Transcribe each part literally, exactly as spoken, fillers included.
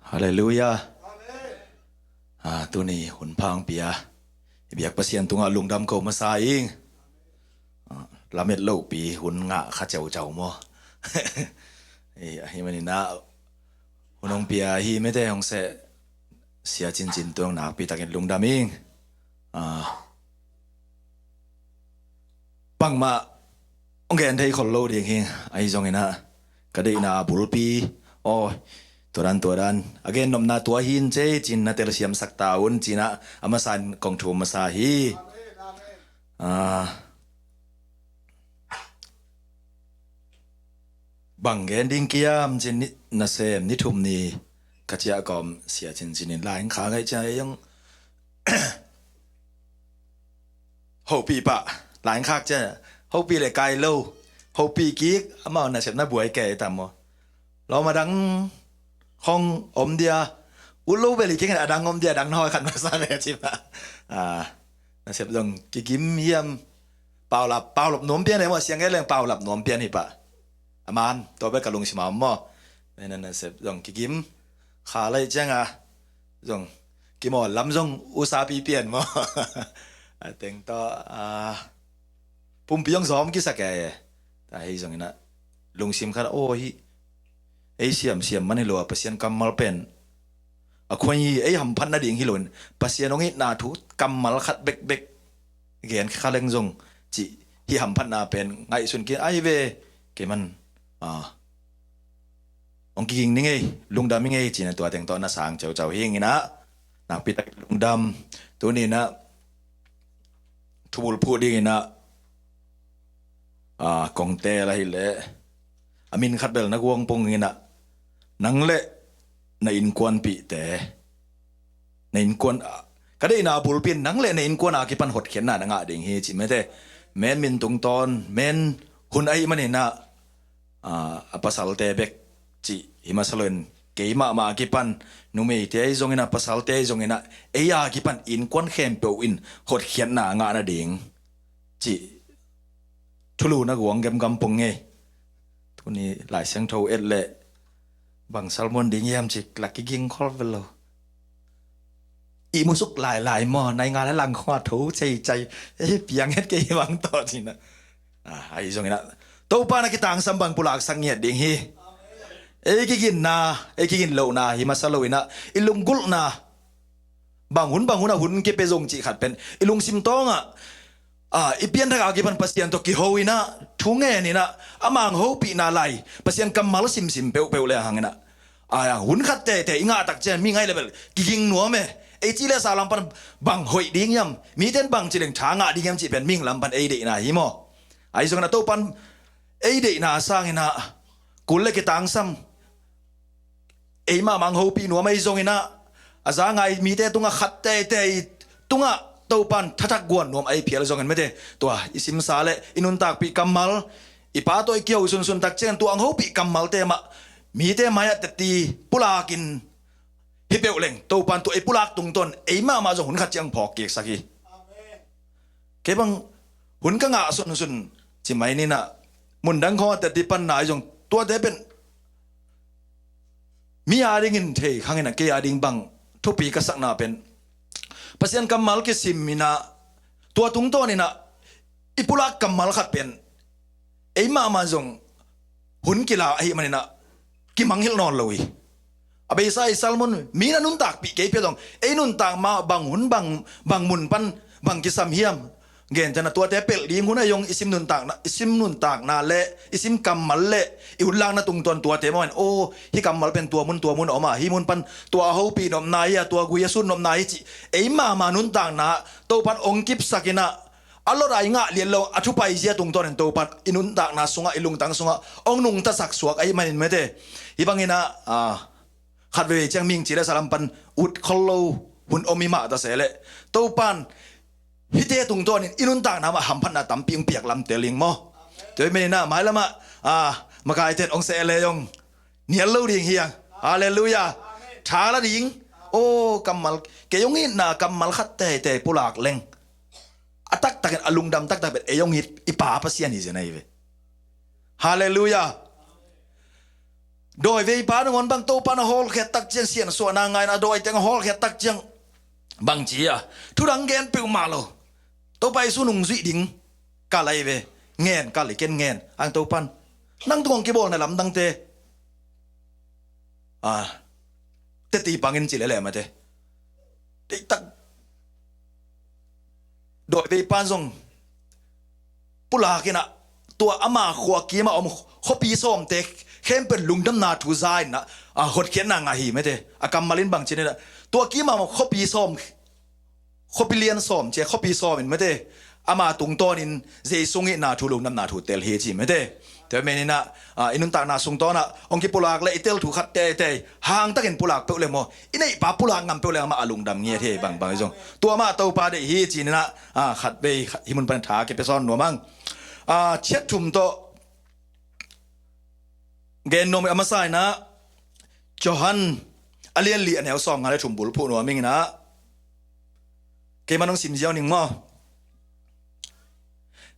Halleluiah. Ah, tuni hun pha hong pia i biak Pasian tungah lungdam ko masa ing. Ah, lamet lohpi hun ngah kha ceucau maw? Eh, ahi maninah hun hong pia hi mete hong seh sia cincin tuang nakpi takin lungdam ing. Ah, bangmah hong gen thei khol lo ding hi. Ahi zonginah ka deihna bulpi, aw, tuadan tuadan a gen nopna tua hin cei cin na telsiamsak ta un cinah a masan kong thum masa hi. Ah, bang gen ding kiam cin ni, nasem ni thum ni ka ciah kawm sia cincin in lain kha ngaih ciah ei hong hopih pah, lain khak ciah hopih le kai lo, hopih kik amau nasepna buai kei tam maw? Lawm adang khong om dia, ut lo beli kengin adang om dia, adang nawi khat masa le ci pah. Ah, nasep zong kigim hiam, paulap, paulap nuam pian e maw, siang e leng paulap nuam pian hi pah. Aman tua bek ka lungsim a om maw? Nena nasep zong kigim kha lai cianga zong kimawl lam zong usapi pian maw? A teng tawh, ah, pumpi hong zawm kisak e. Ta hei zonginah lungsim khat aw hi, ei siamsiam man hi lo a Pasian kammal pen a khuai hi, ei hamphat nading hi loin Pasian hong itna thu kammal khat bekbek gen kha leng zong cih hi hamphatna pen ngaihsun kik ahi ve. Kei man, ah, hong kiging ni ngei, lungdam hi ngei cina tua teng tawh na sang ceucau hi inginah nakpitak lungdam. Tuninah thubul phuh dinginah, ah, kongte la hileh a min khat bel na guang pong inginah nang le na innkuanpihte, na innkuan, ka deihna bulpi in nang le na innkuan a kipan hotkhiatna na ngah ding hi ci mete. Men min tungtawn men hun ahi maninah, ah, a pasalte bek cih hi masa loin kei mahmah a kipan, numeite ahi zonginah pasalte ahi zonginah ei a kipan innkuan khempeuh in hotkhiatna ngah nading cih thulu na guang gemgam pong ngei. Tuni Lai Siangtho et leh bang sermon ding hiam ci la kiging khol vel lo. I musuk lailai maw, nai nga le lang khong a tho ceicai, eh, piang het kei bang tawh cinah. Ah, ahi zonginah Topa na kitangsam bang pulaksak ngiat ding hi. Ei kiginna, ei kigin lohna hi masa loinah i lunggulhna bang hun bang hun a hun kipia zong cih khat pen i lungsim tawngah, ah, i pianthak a kipan Pasian tawh kiho inah thu ngen inah a mang hopihna lai Pasian kammal simsim peuhpeuh le a hanginah, ah, hun khat tete i ngahtak cian mi ngaih le bel kiging nuam e. Ei ci le sa lam pan bang hoih ding hiam, mite in bang ci leng tha ngah ding hiam cih pen mihing lam pan ei deihna hi maw? Ahi zonginah Topan ei deihna sanginah kul le kitangsam ei mahmah hong hopih nuam ahi zonginah a za ngai mite tungah khat teitei tungah Topan thathak guan nuam ahi phial zongin mete tua i simsa le i nuntakpih kammal i Pa tawh i kiho sunsun tak ciangin tua hong hopih kammalte mah mite mai-ah teti pulakin hi peuh leng Topan tua i pulak tungtawn ei mahmah zong hun khat ciang phawk kiksak hi. Kei bang hun ka ngah sunsun ci mai ninah mundang khawng a teti panna ahi zong tuate pen mi a dingin thei khanginah kei a ding bang thupi ka sakna pen Pasian kammal kisim inah tua tungtawn inah i pulak kammal khat pen ei mahmah zong hun kila ahi maninah kimangngilh nawn lo hi. A beisa i sermon mi na nuntakpih kei pia zong ei nuntak ma bang hun bang, bang mun pan bang kisam hiam? Gentehna tuate pelh ding hun ahi zong i sim nuntakna, i sim nuntakna le i sim kammal le i hun lakna tungtawn tuate mawh in aw hi kammal pen tua mun tua mun a om a hi mun pan tua a hopih nopna hi a tua gui a sut nopna hi cih ei mahmah nuntakna Topan hong kipsak inah a lot a i ngah lian lo a thupai zia tungtawnin Topan i nuntakna sungah i lungtang sungah hong nungtasak suak ahi manin mete. Hi banginah, ah, khat veivei ciang mihing ci le sa lam pan ut khol lo hun om i mah ta se leh Topan hihte tungtawnin i nuntakna mah hamphatna tampi hong piak lamtel ing maw? Tua hi maninah mailamah, ah, makaite in hong seh le hong nial lo ding hiang. Halleluiah. Tha la ding. Aw kammal, kei hong itna kammal khat teitei pulak leng a taktakin a lungdam taktak pen ei hong it i Pa Pasian hi zen ahi ve. Halleluiah. Dawiveipa nangawn bang Topa na hawlkhiat tak ciang siansuahna ngaina a dawi teng a hawlkhiat tak ciang bangci a thudang gen peuhmah lo. Topa Jesu nungzuih ding ka lai ve. Ngen ka lai ken ngen ang Topan nang tungah kibawl na lamdangte a teti pangin ci lele mate. Deihtak dawiveipan zong pulak inah tua ama khua kimah om khuapi sawmte khempeuh lungdamna thu za inah a hotkhiatna ngah hi mate. A kammal in bangci inah tua kimah om khuapi sawm khuapi lian sawm cia khuapi sawm in mate ama tungtawnin Jesu ngihna thu lungdamna thu tel hi ci mate. Tua meninah i nuntakna sungtawnah hong kipulak le i tel thu khat teitei hangtakin pulak peuh le maw i neihpa pulak ngam peuh le amah a lungdam ngiat hi bangbang zong tua mah Topa deih hi cininah khat vei hih mun pan tha kipia sawn nuam ang. Chiat thum tawh gen nuam a masa inah Johan a lian li a neu sawm nga le thum bulphuh nuam inginah keimah nong sim ziau ning maw?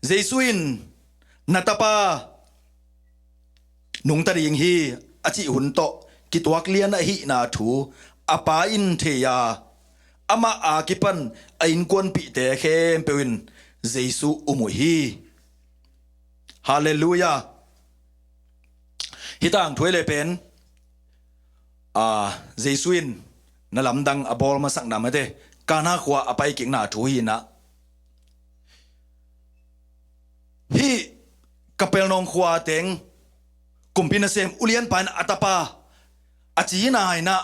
Jesu in na tapa nungta ding hi a cih hun tawh kituak lian ahihna thu a pa in thei a amah a kipan a innkuanpihte khempeuh in Jesu um uh hi. Halleluiah. Hih tangthu le pen Jesu in na lamdang a bawl masakna mate Kana khua a paikikna thu hinah hih Kapernaum khua teng kumpi nasem ulianpa in a tapa a cina inah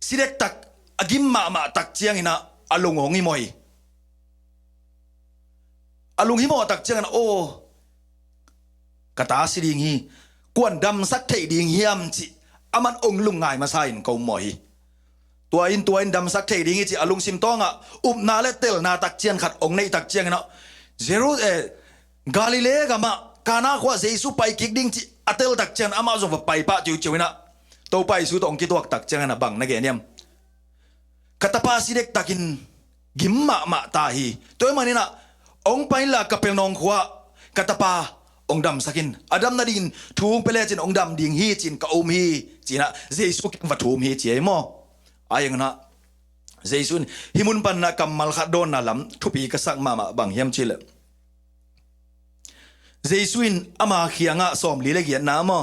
sidektak a gim mahmah tak cianginah a lung hong himawh hi. A lung himawh tak cianginah aw ka ta si ding hi. Kuan damsak theih ding hiam cih aman ong lungngai masa in ka um mawh hi. Tua in tua in damsak theih ding hi cih a lungsim tawngah upna le telna tak cian khat ong neih tak cianginah Jeru eh, Galilee gamah Kana khua Jesu pai kik ding cih a tel tak cian amah zong va pai pah ciuciu inah Topa Jesu tawh ong kituak tak cianginah bang na gen hiam? Ka tapa si dektakin gim mahmah ta hi. Tua ahih maninah ong pai inla Kapernaum khua ka tapa ong damsakin a dam nadingin thu ong pia lecin ong dam ding hi cin ka um hi cinah Jesu kiang va thum hi ci ei maw? A ianginah Jesu in hih mun panna kammal khat dawnna lam thupi ka sak mahmah bang hiam cileh Jesu in ama khiangah sawmli le giatna maw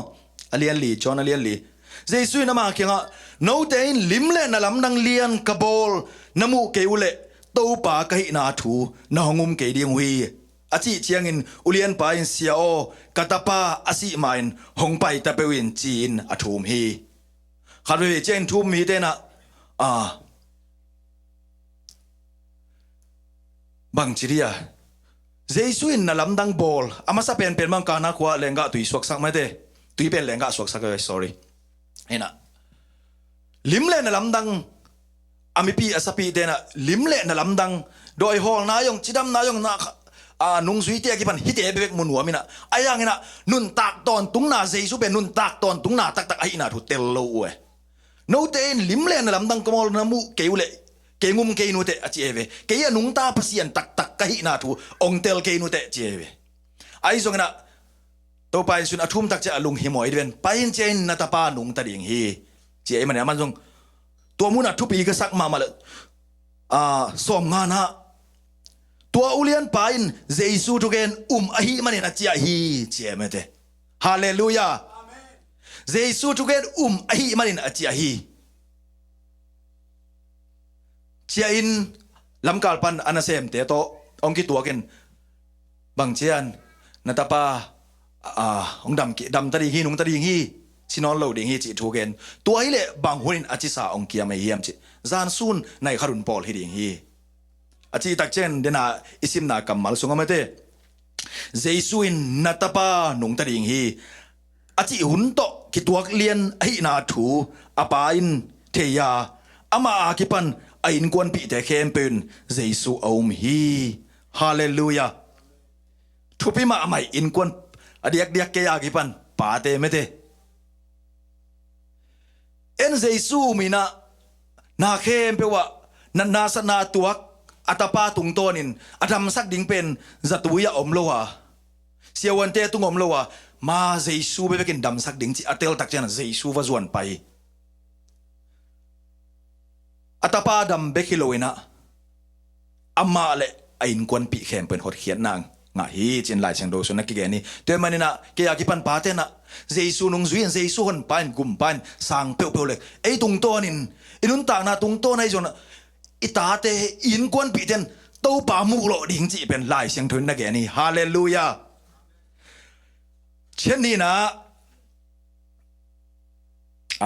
a lianli John a lianli Jesu in ama khiangah note in lim le na lamdang lian ka bawl na muh kei uhleh Topa ka hihna thu na hong um kei ding uh hi a cih ciangin ulianpa in sia aw ka tapa a sih mahin hong paita peuh in ci-in a thum hi. Khat veve ciangin thum mite inah a bangci dia Jesu in na lamdang bawl a masa penpen mang Kana khua lenggah tui suaksak mate tui pen lenggah suaksak sorry. Inah lim le na lamdang a mipi a sapite inah lim le na lamdang dawi hawlna zong cidamna zong na a nungzuite a kipan hihte bekbek mu nuam inah a ianginah nuntak tawntungna Jesu pen nuntak tawntungna taktak ahihna thu tel lo uh e. Note in lim le na lamdang ka bawl na muh kei uhleh kei ngum kei nuteh a ci ei ve. Kei a nungta Pasian taktak ka hihna thu ong tel kei nuteh ci ei ve. Ahi zonginah Topa Jesu in a thum tak ciah a lung himawh hi diven pai in cia in na tapa nungta ding hi ci ei mane aman zong tua munah thupi ka sak mahmah le sawm nganah tua ulianpa in Jesu thugen um ahih manin a ciah hi ci ei mate. Halleluiah. Jesu thugen um ahih manin a ciah hi. Ciah in lamkal pan a nasemte tawh hong kituakin bang cian na tapa hong dam damta ding hi nungta ding hi si nawn lo ding hi cih thugen tua hileh bang hunin a cisa hong kiam ahi hiam cih zan sun nai khat hun pawl hi ding hi. A cih tak cian dena i simna kammal sungah mate Jesu in na tapa nungta ding hi a cih hun tawh kituak lian ahihna thu a pa in thei a amah a kipan a innkuanpihte khempeuh in Jesu a um hi. Halleluiah. Thupi mahmah innkuan a diakdiak kei a kipan pate mate en Jesu um inah na khempeuh ah natna satna a tuak a tapa tungtawnin a damsak ding pen zatui ah om lo a siavuante tung om lo a, ma Jesu bekbekin damsak ding cih a teltak ciangin Jesu va zuan pah hi. A tapa dam bek hi lo in ah, amah le a innkuanpih khempeuh in hotkhiatna ngah hi ci-in Lai Siangtho sung na kigen hi. Tua ahih manin ah kei a kipan pate in ah Jesu nungzui in, Jesu honpa in, gumpa in sang peuhpeuh le ei tungtawnin, i nuntakna tungtawn ahi zongin ah i tate, i innkuanpihte in Topa muh lawh ding cih pen Lai Siangtho in na gen hi. Halleluiah. Ciat ni in ah,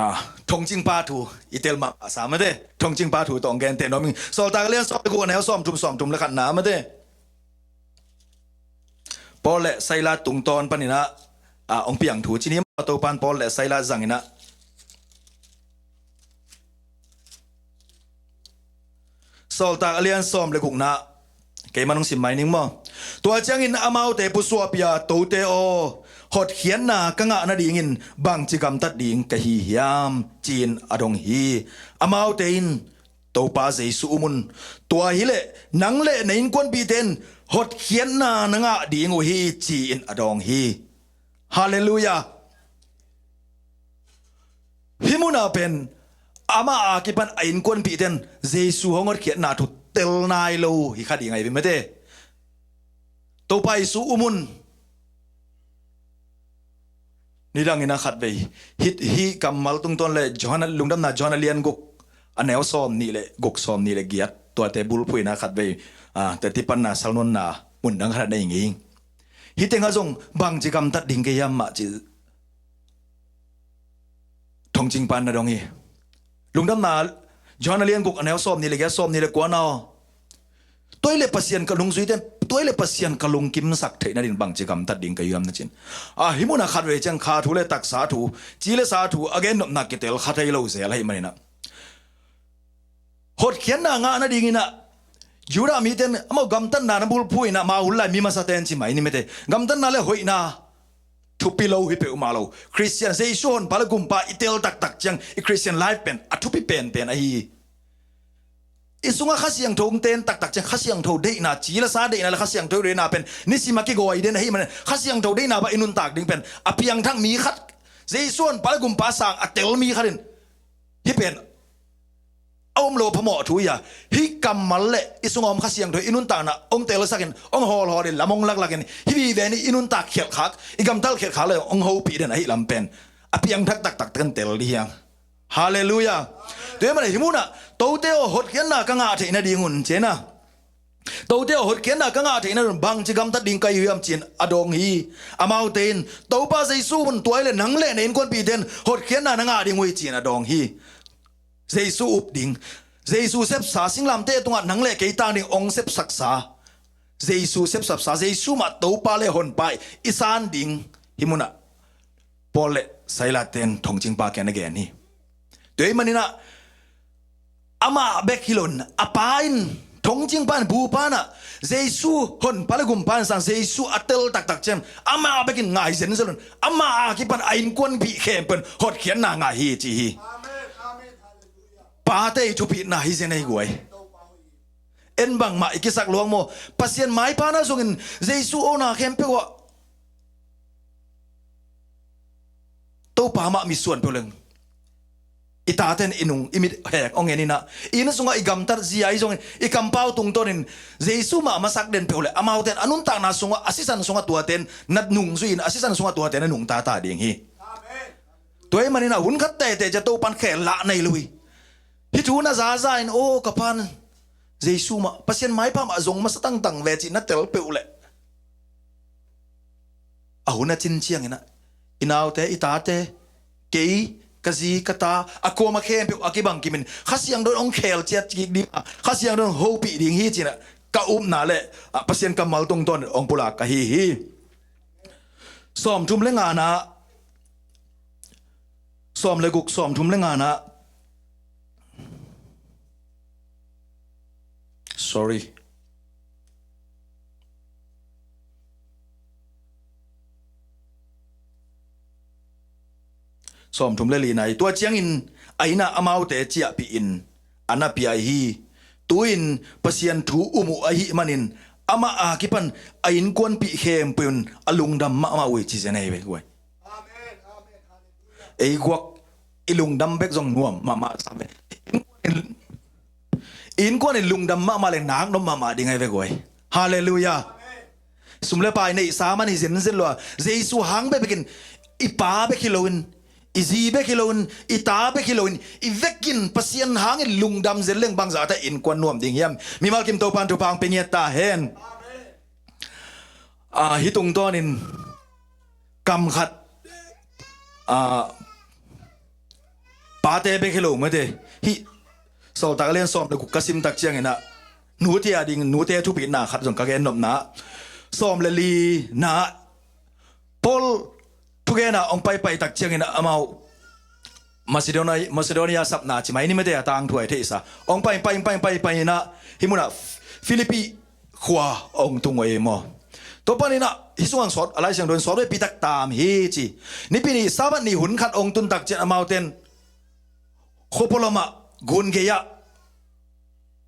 ah, thongcingpa thu i tel mahmah sa mate. Thongcingpa thu tawh hong genteh nuam ing. Sawltak a lian sawm le guk, a neu sawmthum, sawmthum le khatna mate. Paul le Silas tungtawn panin ah, ah, hong piang thu ci ni maw, Topa'n Paul le Silas zangin ah. Sawltak a lian sawm le gukna, keiman hong sim mai ning maw. Tua ciangin amaute pusuahpih a, "Tote aw, hotkhiatna ka ngah nadingin bangci gamtat ding ka hi hiam?" ci-in a dong hi. Amaute in, "Topa Jesu um un, tua hileh nang le na innkuanpihte in hotkhiatna na ngah ding uh hi," ci-in a dawng hi. Halleluiah. Hih munah pen amah a kipan a innkuanpihte in Jesu hong hotkhiatna thu tel nai lo hi kha ding ahi ve mate. "Topa Jesu um un." Nidangin a khatvei hih, hih kammal tungtawn le Johan, Lungdamna Johan a lian guk, a neu sawmnih le guk, sawmnih le giat, tuate bulphuhna khatvei, ah, teti panna salnonna mundang khat na hi ngei. Hih tengah zong bangci gamtat ding ka hi hiam mah ci thongcingpa in na dong hi. Lungdamna Johan a lian guk, a neu sawmnih le giat, sawmnih le kuana aw. "Tua hileh Pasian ka lungzuite in, tua hileh Pasian ka lungkimsak theih nading bangci gamtat ding ka hi hiam?" na ci-in. Ah, hih munah khatvei ciang kha thu le taksa thu, ci le sa thu a gennopna kitel kha thei lo zel ahih manin ah, hotkhiatna ngah nadingin ah Judah mite in amau gamtatna na bulphuh in ah, amau hun lai mi masate in ci mai ni mate, gamtatna le hoihna thupi lo hi peuhmah lo. Khristian, Jesu honpa le gumpa i tel taktak ciang i Christian life pen a thupi penpen ahi hi. I sungah Kha Siangtho hong ten taktak ciang Kha Siangtho deihna, ci le sa deihna le Kha Siangtho deihna pen nisim a kigawi den ahih manin Kha Siangtho deihna bang i nuntak ding pen a piangthak mi khat, Jesu honpa le gumpa sang a tel mi khat in hih pen a om lo phamawh thu hi a, hih kammal le i sungah om Kha Siangtho i nuntakna hong telsakin, hong hawlhawlin, lam hong laklakin, hih vive in i nuntak khialhkhak, i gamtat khialhkhak le hong hopih den ahih lam pen a piangthak taktak takin tel dih hi hang. Halleluiah. Tua ahih manin hih munah, "Tote aw, hotkhiatna ka ngah theih nadingun," ci-in ah, "Tote aw, hotkhiatna ka ngah theih nadingun bangci gamtat ding ka hi hiam?" ci-in a dawng hi. Amaute in, "Topa Jesu um un, tua hileh nang le na innkuanpihte in hotkhiatna na ngah ding uh hi," ci-in a dawng hi. Jesu up ding, Jesu sepsa, singlamteh tungah nang le kei tang ding hong sepsaksa, Jesu sepsaksa, Jesu mah Topa le honpa i san ding hih munah Paul le Silas ten thongcingpa kiang na gen hi. Tua ahih manin ah amah bek hi lo in, a pa in, thongcingpa in, bupa in ah Jesu honpa le gumpa in sang, Jesu a tel taktak ciang amah bekin ngai zenzen lo in, amah a kipan a innkuanpih khempeuh in hotkhiatna ngah hi ci hi. Pate i thupitna hi zen ei guai. En bangmah i kisak luang maw? Pasian maipana zongin Jesu awna khempeuh ah Topa mah mitsuan peuh leng, i taten i nung, i mit hek hong en in ah, i inn sungah i gamtat zia ahi zongin, i kampau tungtawnin Jesu mah masak den peuh leh, amauten a nuntakna sungah, a sisan sungah tuaten na nungzui in, a sisan sungah tuaten na nungta ta ding hi. Tua ahih manin ah hun khat teitei ciang Topa'n khel lah nei lo hi. Hih thu na zaza in, "Aw, ka pa'n Jesu mah, Pasian maipa mah zong masa tangtang ve," cih na tel peuh leh, a hun a cin ciangin ah, i naute, i tate, kei, ka zi, ka ta, a kuama khempeuh a kibang kimin Kha Siangtho in hong khel ciat kik ding a, Kha Siangtho in hong hopih ding hi ci-in ah ka upna le, ah, Pasian kammal tungtawn in hong pulak ka hi hi. Sawmthum le ngana, sawm le guk, sawmthum le ngana. Sorry. Sawmthum le lina hi. Tua ciangin a inn ah amaute ciahpih in a na pia hi. Tu-in Pasian thu um uh ahih manin amah a kipan a innkuanpih khempeuh in a lungdam mahmah uh hi ci zen ahi ve guai. Ei guak i lungdam bek zong nuam mahmah sa ve. Innkuan in lungdam mahmah le naknop mahmah ding ahi ve guai. Halleluiah. Sum le pai neihsa man hi zenzen lo a, Jesu hang bekbekin, i pa bek hi loin, i zi bek hi loin, i ta bek hi loin, i vekin Pasian hangin lungdam zen leng bangzah ta innkuan nuam ding hiam? Mimal kim Topan thupha hong pia ngiat ta hen. Ah, hih tungtawnin kam khat, ah, pate bek hi lo mate. Hih Sawltak a lian sawm le guk ka sim tak ciangin ah, nute a ding, nute thupitna khat zong ka gen nopna. Sawm le lina Paul thugena hong paipai tak ciangin ah amau Macedonia, Macedonia sapna ci mai ni mate, a tangthu a i theihsa. Hong pai, pai, pai, pai, pai in ah hih munah Philippi khua hong tung uh hi maw. Tua panin ah hih sungah sawt, a Lai Siangtho in sawt veipi tak tam hi ci. Nipi ni Sabbath ni hun khat hong tun tak ciang amaute in khuapua lamah gun gei-ah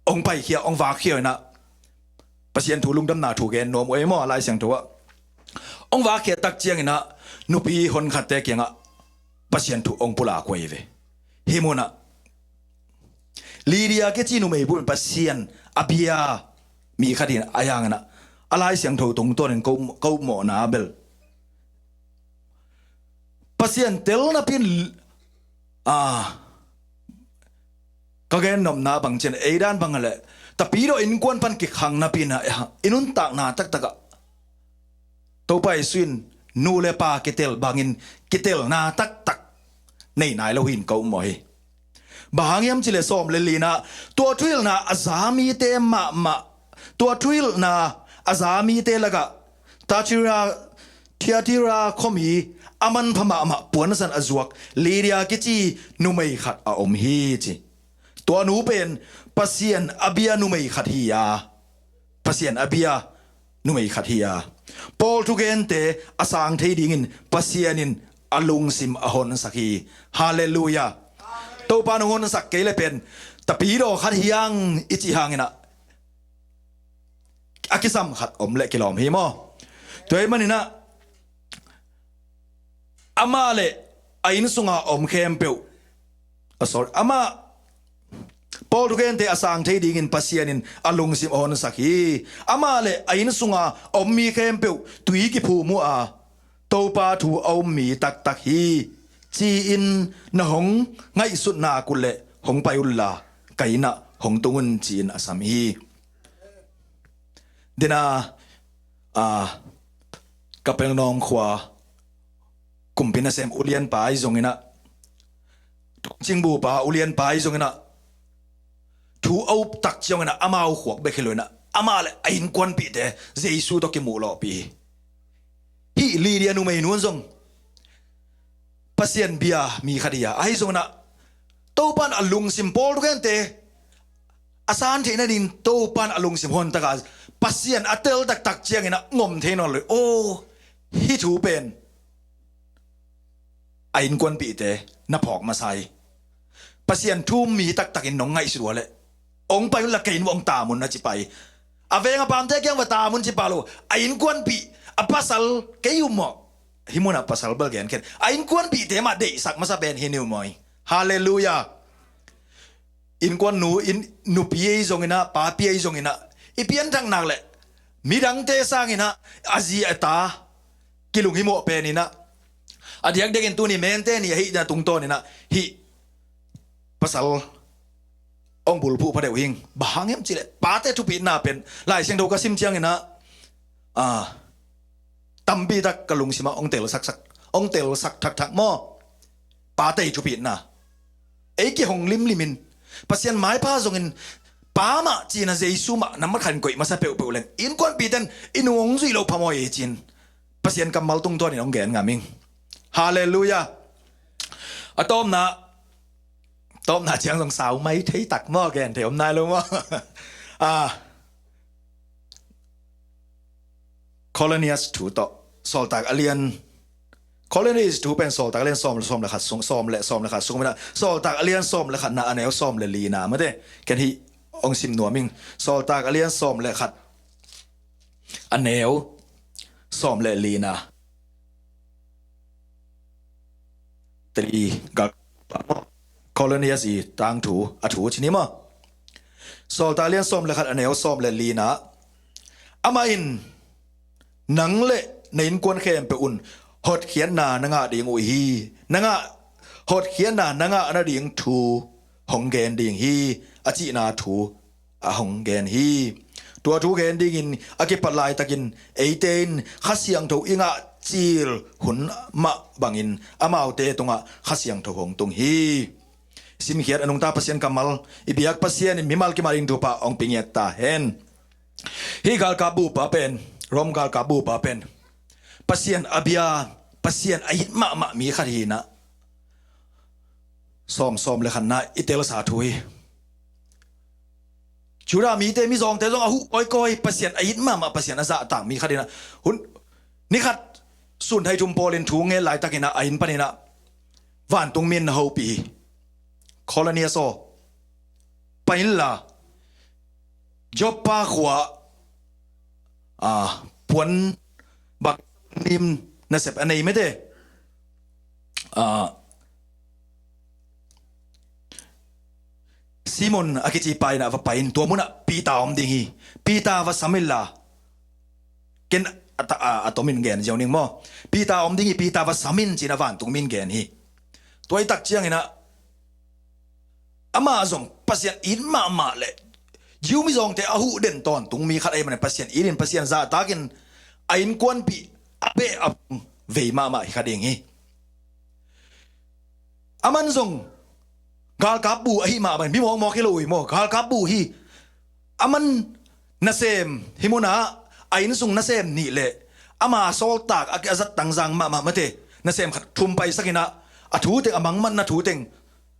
hong paikhia, hong vakkhia in ah Pasian thu lungdamna thu gen nuam uh hi maw, a Lai Siangtho ah. Hong vakkhia tak ciangin ah nupi honkhatte kiangah Pasian thu hong pulak uh hi ve. Hih munah Lydia kici numei bup in Pasian a bia mi khat hi in ah, a hangin ah a Lai Siangtho tungtawnin ka um, ka upmawhna bel Pasian tel napi in, ah, ka gen nopna bang ciang ei dan bang a leh, Tapidaw innkuan pan kikhang napi in ah, eh, i nuntakna taktak ah Topa Jesu in nu le pa kitel bangin kitelna taktak nei nai lo hi in ka upmawh hi. Bang hang hiam cih leh sawm le lina, tua thuhilhna a za mite mahmah, tua thuhilhhna a za mite lakah Thyatira, Thyatira khuami a manpha mahmah puansan a zuak Lydia kici numei khat a om hi ci. Tua nu pen Pasian a bia numei khat hi a, Pasian a bia numei khat hi a, Paul thugente a sang thei dingin Pasian in a lungsim a honsak hi. Halleluiah. Topa in hong honsak kei le pen Tapidaw khat hi hang i cih hangin ah a kisam khat om le kilawm hi maw. Tua ahih manin ah amah le a inn sunga om khempeuh, ah, sorry, amah, Paul thugente a sang thei dingin Pasian in a lungsim a honsak hi. Amah le a inn sunga om mi khempeuh tui kiphum uh a, Topa thu a um mi taktak hi ci-in na hong ngaihsut nak uh leh hong pai unla ka inn ah hong tung un ci-in a sam hi. Dena, ah, Kapernaum khua kumpi nasem ulianpa ahi zongin ah, cingbupa ulianpa ahi zongin ah, thu a up tak ciangin ah amau khuak bek hi loin ah amah le a innkuanpihte Jesu tawh kimuh lawhpih hi. Hih Lydia numeinu in zong Pasian bia mi khat hi a, ahi zongin ah Topa in a lungsim, Paul thugente a san theih nading Topa in a lungsim hon tak a, Pasian a tel taktak ciangin ah ngom thei nawn lo hi. Aw, hih thu pen a innkuanpihte na phawk masa hi. Pasian thu um mi taktakin nong ngaihsut uh a leh hong pai unla ka inn uah hong tam un na ci pah hi. A veng a pamte kiang va tam un ci pah lo. A innkuanpih, a pasal, kei um maw. Hih munah pasal bel gen khin. A innkuanpihte mah deihsak masa pen hi ni uh maw hi. Halleluiah. Innkuan nu, inn, nupi ahi zongin ah, papi ahi zongin ah, i pianthak nak leh midangte sangin ah a zi a ta kilunghimawh pen in ah, a diakdiakin tuni mente ni ahihna tungtawnin ah hih pasal hong bulphuh pha deuh hing. Bang hang hiam cih leh pate thupitna pen Lai Siangtho ka sim ciangin ah, ah, tampi tak ka lungsim ah hong telsaksak, hong telsak thakthak maw. Pate i thupitna. Ei kihong limlimin Pasian maipha zongin pa mah cihna Jesu mah nambat khat in koih masa peuhpeuh leng innkuanpihte in i nu hong zuih loh phamawh hi ci-in Pasian kammal tungtawnin hong gen ngam ing. Halleluiah. A tawpna, tawpna ciang zong sau mai thei tak maw, gen thei om nai lo maw? Ah, Colonias thu tawh, Sawltak a lian, Colonias thu pen Sawltak a lian sawm, sawm le khat sung, sawm le, sawm le khat sung mina, Sawltak a lian sawm le khatna a neu sawm le lina mate, ken hih hong sim nuam ing. Sawltak a lian sawm le khat, a neu sawm le lina. Three, gal, Cornelius i tangthu, a thu ci ni maw? Sawltak lian sawm le khat, a neu sawm le lina. Amah in, "Nang le na innkuan khempeuh un hotkhiatna na ngah ding uh hi. Na ngah, hotkhiatna na ngah nading thu hong gen ding hi," a cihna thu a hong gen hi. Tua thu gen dingin a kipat laitakin eite in Kha Siangtho i ngah cil hun mah bangin amaute tungah Kha Siangtho hong tung hi. Simkhiat a nungta Pasian kammal i biak Pasian in mimal kimah ding thupha hong pia ngiat ta hen. Hih galkap bupa pen, Rom galkap bupa pen Pasian a bia, Pasian a it mahmah mi khat hi inah, sawm, sawm le khatna i telsa thu hi. Judah mite, mizawngte zong a huh kawikawi, Pasian a it mahmah, Pasian a zahtak mi khat inah, hun, ni khat sun thai thum pawlin thu ngen laitakinah a inn paninah vantung mi in na hopih hi. Cornelius aw, pai inla, Joppa khua, a, puan bang nim nasep a nei mete, a, Simon a kici pa inah va pai in, tua munah Peter a om ding hi. Peter va sam inla, ken a ta-, a, a tomin gen ziau ning maw? Peter a om ding hi, Peter va sam in cinah vantung mi in gen hi. Tua i tak cianginah amah zong Pasian it mahmah le Jew mizawngte a huh den tawntung mi khat ahih manin Pasian itin Pasian zahtakin a innkuanpih a beh a phung vei mahmah hi kha ding hi. Aman zong galkap bu ahi mah bangin, mi mawkmawk hi lo uh hi maw, galkap bu hi. Aman nasem, hih munah a inn sung nasem nih le ama sawltak a, a zat tangzang mahmah mate nasem khat thum paisakinah a thu teng, a mangmatna thu teng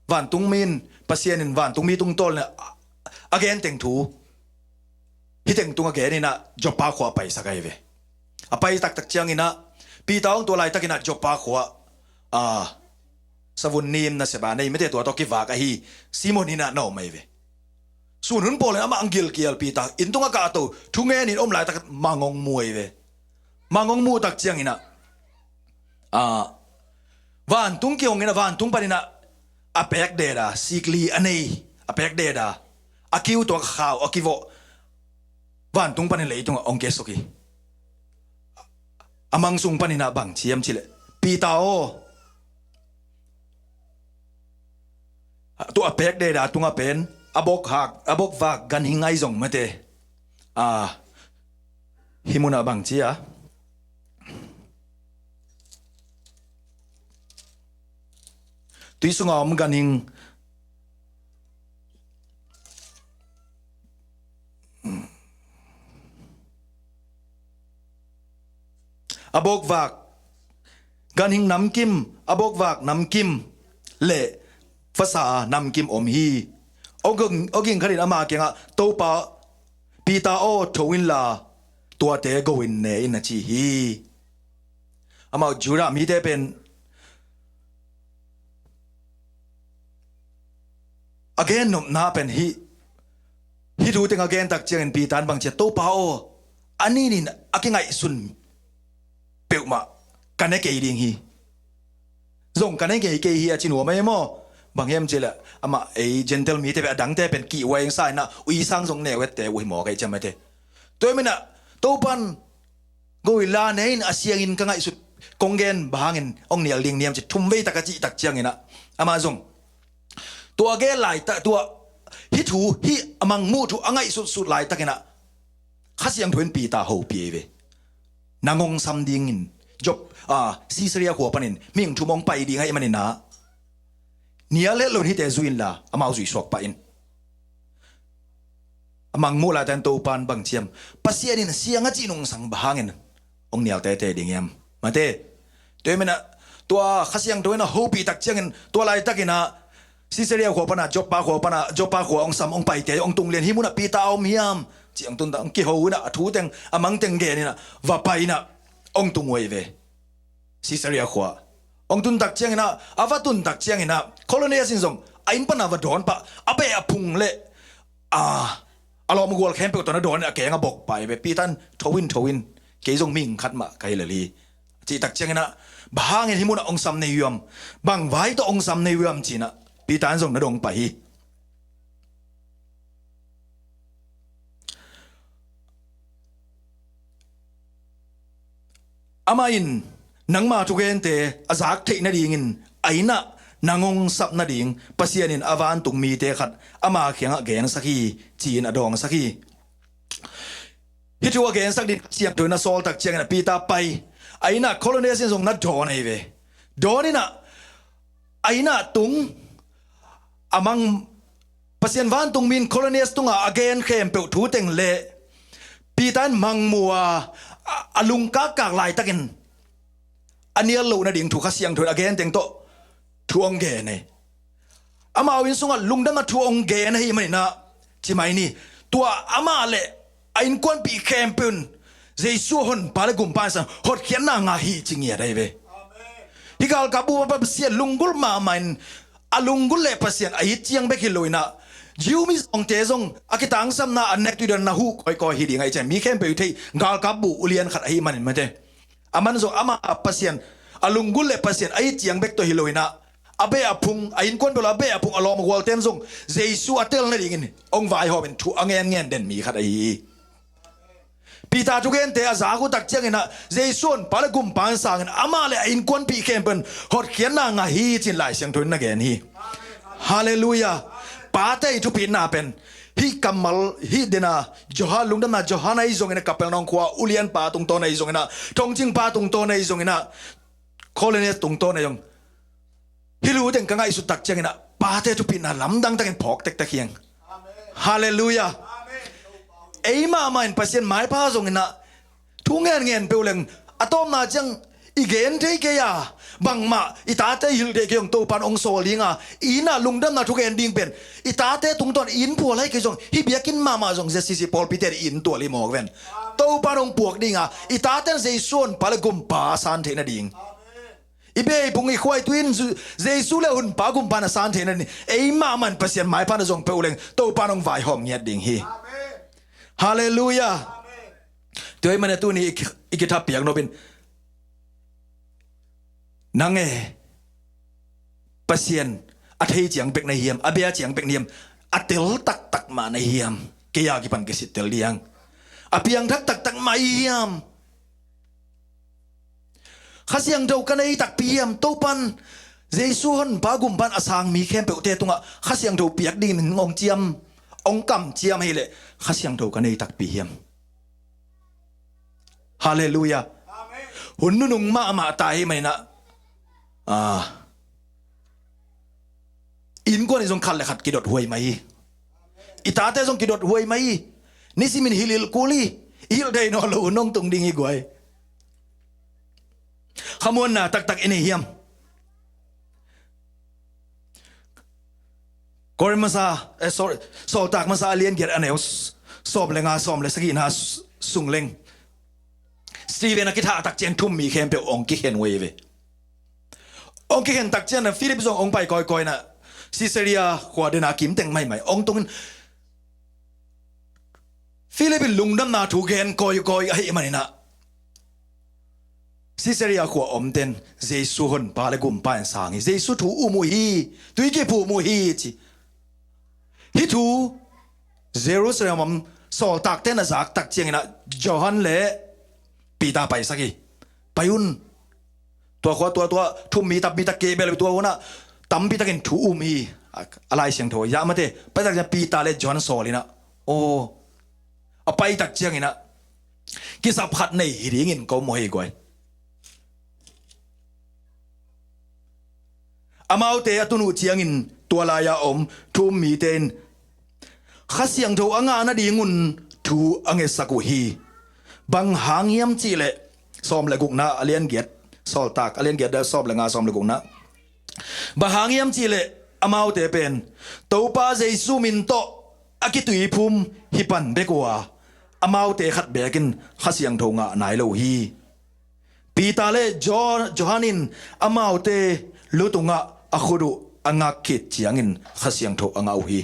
vantung mi in, Pasian in vantung mi tungtawl inah a, a gen teng thu hih teng tung a gen inah Joppa khua a paisak ahi ve. A pai taktak cianginah Peter hong tua laitakinah Joppa khua, a, savun nim nasep a nei mete tua tawh kivak ahi Simon inah na om ahi ve. Sun hun pawlin amah ang gilkial Peter inn tung a kahto thu ngenin om laitak mang hong mu ahi ve. Mang hong mu tak cianginah, a, vantung kihong inah vantung paninah a pek deda, sikli a nei a pek deda, a kiu tua khau a kivawh, vantung panin leitungah hong kiasuk hi. A mang sung paninah bang ciam cileh, Peter aw, tua a pek deda tungah pen a bok hak, a bok vak ganhing ahi zong mate, a, hih munah bang cia, tui sunga om ganhing, a bok vak ganhing namkim, a bok vak namkim le vasa namkim om hi. Aw ging, aw ging khatin ama kiangah, "Topa, Peter aw, tho inla tuate go in ne in," a ci hi. Amau Judah mite pen a gennopna pen hih, hih thu teng a gen tak ciangin Peter in bang cia, "Topa aw, a ninin a kingaihsun peuhmah ka ne kei ding hi. Zong ka ne ngei kei hi," a ci nuam ahi maw? Bang hiam cileh amah ei Gentile mite pen, a dangte pen kihhuai eng sa inah ui sang zong neu ette uh hi maw, kei ciamate. Tua hi minah Topan go inla ne in, a siangin ka ngaihsut kong gen bang hangin hong nial ding niam ci thum vei tak a cih tak cianginah amah zong tua gel laitak, tua hih thu, hih a mangmuh thu a ngaihsutsut laitakinah Kha Siangtho in Peter hopih ei ve. Nang hong sam dingin Jop, a, Caesarea khua panin mihing thum hong pai ding ahih maninah nial het loin hihte zui inla amau zuih suak pah in. A mangmuh laitan Topan bang ciam, Pasian in siang a cih nungsang bang hangin hong nial tete ding hiam? Mate. Tua hi minah tua Kha Siangtho in a hopih tak ciangin tua laitakinah Caesarea khua pana, Joppa khua pana, Joppa khua hong sam, hong paite hong tung lian, hih munah Peter a om hiam ci hong tun tak, hong kiho inah a thu teng a mang teng gen inah va pai inah hong tung uh ei ve. Caesarea khua hong tun tak cianginah, a va tun tak cianginah Cornelius in zong a inn pana va dawn pah, a beh a phung le a a lawm a gual khempeuh tawh na dawn in a keng a bok pai ve. Peter in, "Tho in, tho in, kei zong mihing khat mah ka hi lel hi," a cih tak ciangin ah, "Bang hangin hih munah hong sam na hi hiam? Bang vai tawh hong sam na hi hiam?" ci-in ah Peter in zong na dong pai hi. Amah in nangma thugente a zak theih nadingin a innah nang hong sap nading Pasian in a vantung mite khat ama kiangah gensak hi, ci-in a dawngsak hi. Hih thu a gensak ding Kha Siangtho in a sawl tak ciangin ah Peter pai, a innah Cornelius in zong na dawn ahi ve. Dawn in ah a innah tung, a mang, Pasian vantung mi in Cornelius tungah a gen khempeuh thu teng le Peter in mangmu a, a, a lungkakkak laitakin a nial loh nading thu Kha Siangtho in a gen teng tawh thu hong gen hi. Amau inn sungah lungdamna thu hong gen ahih manin ah, ci mai ni, tua amah le a innkuanpih khempeuh in Jesu a Honpa le Gumpa in sang hotkhiatna ngah hi, ci ngiat ahi ve. Hih galkap bup ah Pasian lunggulh mahmah in, a lunggulh le Pasian a it ciang bek hi lo in ah, Jew mizawngte zong a kitangsapna a nek tui dan na huh kawikawi hi ding ahih ciang, mi khempeuh i theih galkap bup ulian khat ahih manin mate. Aman zong amah Pasian a lunggulh le Pasian a it ciang bek tawh hi lo in ah, a beh a phung, a innkuan bel a beh a phung, a lawm a gualten zong Jesu a tel nadingin hong vaihawm in thu a ngenngen den mi khat ahi hi. Peter thugente a zak uh tak ciangin ah Jesu Honpa le Gumpa in sangin amah le a innkuanpih khempeuh in hotkhiatna ngah hi, ci-in Lai Siangtho in na gen hi. Halleluiah. Pate i thupitna pen hih kammal, hih dena Johan, lungdamna Johan ahi zongin ah, Kapernaum khua ulianpa tungtawn ahi zongin ah, thongcingpa tungtawn ahi zongin ah, Cornelius tungtawn ahi zong, hih lu teng ka ngaihsut tak ciangin ah pate thupitna lamdang takin phawk tektek hi hang. Halleluiah. Ei mahmah in Pasian maipha zongin ah thu ngenngen peuh leng a tawpna ciang i gen thei kei a, bangmah i tate i hilh thei kei hong Topa'n hong sawl ding a, i innah lungdamna thugen ding pen i tate tungtawn i inn phual ahi kei zong, hih biakinn mahmah zong Z C C pawlpite i inn tual hi mawk ven. Topa'n hong puak ding a, i tate'n Jesu Honpa le Gumpa a san theih nading, i beh i phung i khua i tui in Jesu le Honpa Gumpa in a san theih nading, ei mahmah in Pasian maipha na zong peuh leng Topa'n hong vaihawm ngiat ding hi. Halleluiah. Tua ahih manin tuni i ki, i kithapiak nop in, nang e, Pasian a thei ciang bek na hiam, a bia ciang bek na hiam, a tel taktak mah na hiam, kei a kipan kisittel ding, a piangthak taktak mah i hiam, Kha Siangtho ka nei takpi hiam, Topa'n Jesu Honpa Gumpa in a sang mi khempeuhte tungah Kha Siangtho piak dingin hong ciam, hong kamciam hileh Kha Siangtho ka nei takpi hiam? Halleluiah. Hun nunung mahmah ta hi mai na. Ah. Innkuan i zong khat le khat kidot huai mai hi. I tate zong kidot huai mai hi. Nisimin hilh hilh kul hi. I hilh thei nawn lo hun hong tung ding hi guai. Khamuanna taktak i nei hiam? Korin masa, eh, sorry, Sawltak masa a lian giat a neu s-, sawm le nga, sawm le sagihna s-, sung leng Stephen a kithah tak ciang thu-um mi khempeuh hong kikhen uh hi ve. Hong kikhen tak ciang Philip zong hong pai kawikawi na, Caesarea khua dena kimteng maimai hong tungin, Philip in lungdamna thu gen kawikawi ahih manin ah, Caesarea khua omten Jesu Honpa le Gumpa in sang hi, Jesu thu um uh hi, tui kiphum uh hi ci. Hih thu Jerusalem om sawltakte na zak tak ciangin ah Johan le Peter paisak hi. Pai un. Tua khua, tua, tua thu-um mi tampi tak kei bel tua hunah tampi takin thu-um hi. A, a Lai Siangtho ah mate, pai tak ciang Peter le Johan sawl in ah, aw, a pai tak ciangin ah kisap khat nei hi dingin ko maw hi guai. Amaute a tun uh ciangin tua lai-a om thu-um mite in Kha Siangtho a ngah nadingun thu a ngetsak uh hi. Bang hang hiam cihleh, sawm le gukna a lian giat, Sawltak a lian giat, sawm le nga, sawm le gukna. Bang hang hiam cihleh, amaute pen Topa Jesu min tawh a kituiphum hi pan bek uh a, amaute khat beek in Kha Siangtho ngah nai lo hi. Peter le Jo-, Johan in amaute lu tungah a khut uh a ngak khit ciangin Kha Siangtho a ngah uh hi.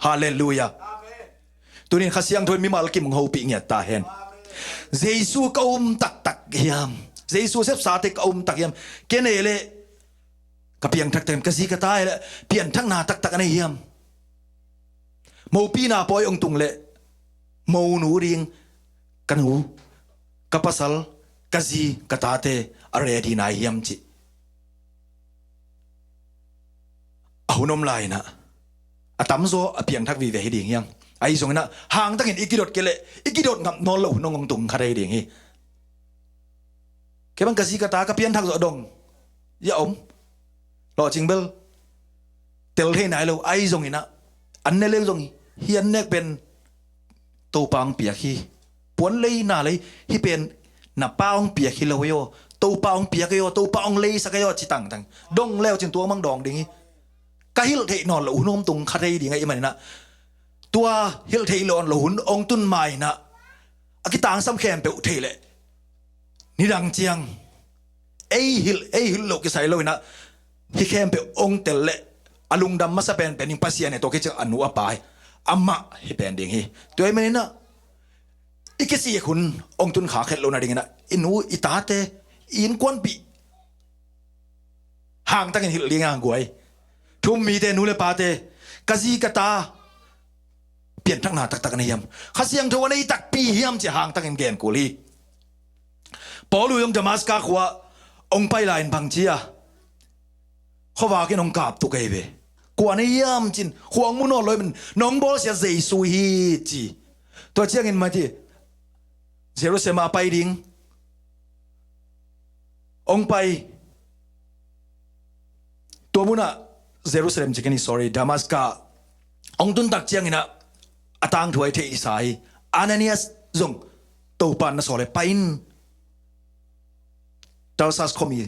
Halleluiah. Amen. Tunin Kha Siangtho in mimal kim hong hopih ngiat ta hen. Jesu ka um taktak hiam? Jesu sepsate ka um tak hiam? Kei nei le ka piangthak tak hiam? Ka zi ka ta le pianthakna taktak a nei hiam? Mopina pawi hong tung le monu ding ka nu, ka pasal, ka zi, ka tate a ready nai hiam cih a hun om lai inah a tamzaw a piangthak vive hi ding hiam? Ahi zong inah hangtakin i kidot kei leh i kidot ngap nawn loh hun hong tung kha thei ding hi. Kei bang ka zi ka ta ka pianthak zawh dong ia om lawhcing bel tel thei nai lo. Ahi zong inah an ne leng zong hi, an nek pen Topa hong piak hi. Puan lei na lei hi pen na pa hong piak hi lo hi aw. Topa hong piak hi aw, Topa hong leisak hi aw ci tangtang dong leu cin tua mang dawng ding hi. Ka hilh theih nawn loh hun hong tung kha thei ding ahih maninah tua hilh theih nawn loh hun hong tun ma inah a kitangsam khempeuh theih leh nidang ciang ei hilh, ei hilh loh kisai lo inah hih khempeuh hong tel leh a lungdam masa penpen ding Pasian hi. Tua khit ciang a nu a pa hi, amah hi pen ding hi. Tua ahih maninah i kisik hun hong tun kha khet loh nading inah i nu i tate i innkuanpih hangtakin hilh ding a guai. Thu-um mite, nu le pate, ka zi ka ta pianthakna taktak a nei hiam? Kha Siangtho a nei takpi hiam ci-a hangtakin gen kul hi. Paul uh zong Damaska khua hong pai lai-in bang ci a, khuavak in hong kap tuk ei ve. Kua na hiam cin, khua hong mu nawn lo hi man, nong bawlsia Jesu hi ci. Tua ciangin mati Jerusalem a pai ding hong pai. Tua munah Jerusalem ci kei ni, sorry, Damaska hong tun tak cianginah a tangthu a i theihsa hi. Ananias zong Topan na sawl hi, pai in. Tarsas khuami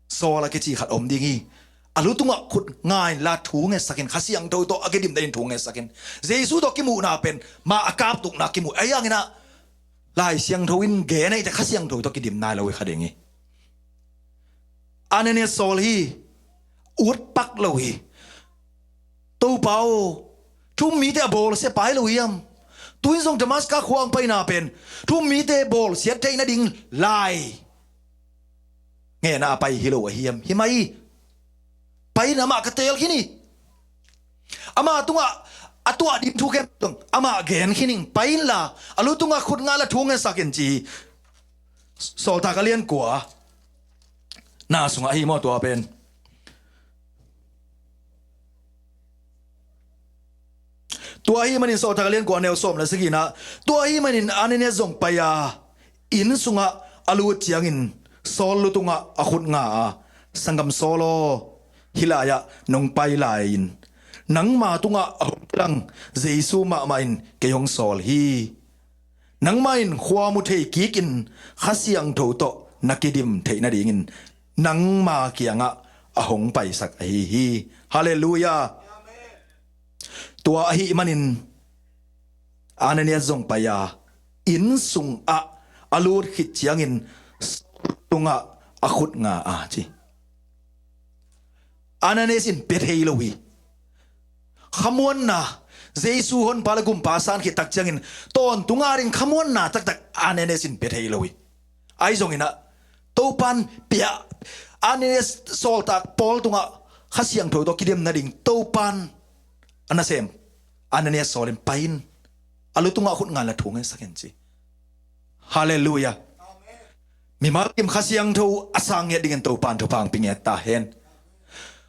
Saul a kici khat om ding hi. A lu tungah khut nga inla thu ngetsakin, Kha Siangtho tawh a kidimna ding thu ngetsakin. Jesu tawh kimuhna pen ma a kaptukna kimuh ahi hanginah Lai Siangtho in gen ahih teh Kha Siangtho tawh kidim nai lo hi kha ding hi. Ananias sawl hi. Ut pak lo hi. Topa aw, thu-um mite a bawlsia pai lo hiam? Tu-in zong Damaska khua hong paina pen thu-um mite bawlsiat theih nading lai ngenna a pai hi lo ahi hiam? Hi mah hi. Pai in, amah ka teel khin hi. Ama tungah a tuah ding thu khempeuh amah gen khin ing. Pai inla a lu tungah khut nga la thu ngetsak in ci hi. Sawltak a lian kua na sungah ahi maw tua pen? Tua ahih manin Sawltak a lian kua neu sawm le sagihna, tua ahih manin Ananias zong pai a, inn sungah a lut ciangin Saul lu tungah a khut nga a, sanggam Saul aw, hih lai-ah nong pai lai-in nangma tungah a hong kilang Jesu mahmah in kei hong sawl hi. Nangmah in khua mu thei kikin Kha Siangtho tawh na kidim theih nadingin nangma kiangah a hong paisak ahi hi. Halleluiah. Tua ahih manin Ananias zong pai a, inn sungah a lut khit ciangin Saul tungah a khut nga a ci. Ananias in pia thei lo hi. Khamuanna, Jesu Honpa le Gumpa san khit tak ciangin tawntung a ding khamuanna taktak Ananias in pia thei lo hi. Ahi zonginah Topan pia, Ananias sawltak Paul tungah Kha Siangtho tawh kidim nading Topan a nasem Ananias sawl in, pai in, a lu tungah a khut nga la thu ngetsak in ci. Halleluiah. Mimal kim Kha Siangtho a sang ngiat dingin Topan thupha hong pia ngiat ta hen.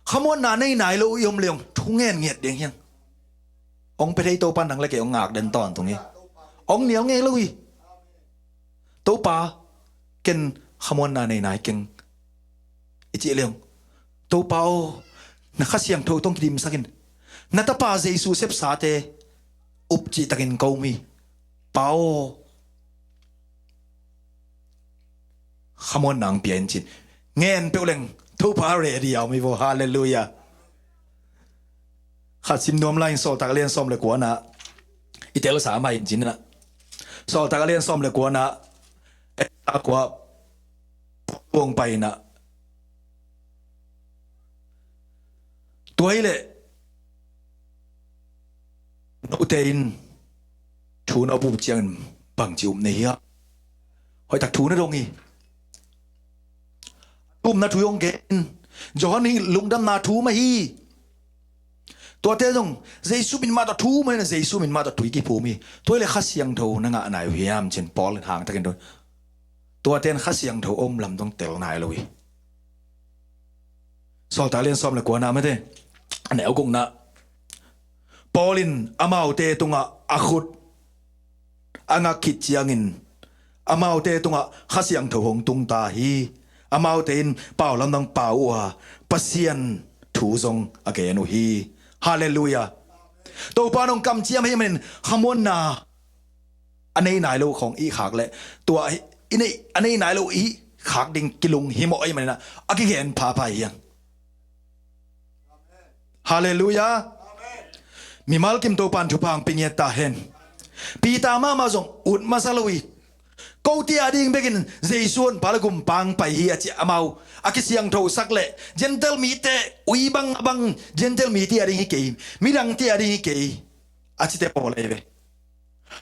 Khamuanna nei nai lo i om leng thungen ngiat ding hiang. Hong pia thei Topan nang le kei hong ngak den tawntung hi. Hong nial ngei lo hi. Topa, ken khamuanna nei nai keng i cih leng, Topa aw, na Kha Siangtho tawh hong kidimsak in. Na Tapa Jesu sepsate up cihtakin ka um hi. Pa aw, khamuanna hong pia in cin. Ngen peuh leng Topa ready a om hi vaw. Halleluiah. Khat sim nuam lai-in Sawltak a lian sawm le kuana i telsa mah in cinah, Sawltak a lian sawm le kuana, Esta khua hong pai inah, tua hileh note in thu na up uh ciangin bangci up na hi hiam? Hoihtak thu na dong hi. Upna thu hong gen in. Johan hi lungdamna thu mah hi. Tuate zong Jesu min mah tawh thu mah hi na, Jesu min mah tawh thu i kiphum hi. Tua hi leh Kha Siangtho na ngah nai uh hiam ci-in Paul in hangtakin dong. Tuate in Kha Siangtho om lam dong tel nai lo hi. Sawltak lian sawm le kuana mate, a neu gukna. Paul in amaute tungah a khut a ngak khit ciangin amaute tungah Kha Siangtho hong tung ta hi. Amaute in pau lamdang pau uh a, Pasian thu zong a gen uh hi. Halleluiah. Topa in hong kamciam ahih manin khamuanna a nei nai lo khawng i khak leh tua i nei, a nei nai lo i khak ding kilung himawh ahih manin a kigen phapha hi hang. Halleluiah. Mimal kim Topa in thupha hong pia ngiat ta hen. Peter mahmah zong ut masa lo hi. Kote a ding bekin Jesu Honpa le Gumpa hong pai hi a ci, amau a kisiangthosak leh Gentile mite ui bang a bang, Gentile mite a ding hi kei, midangte a ding hi kei a cite pawl ahi ve.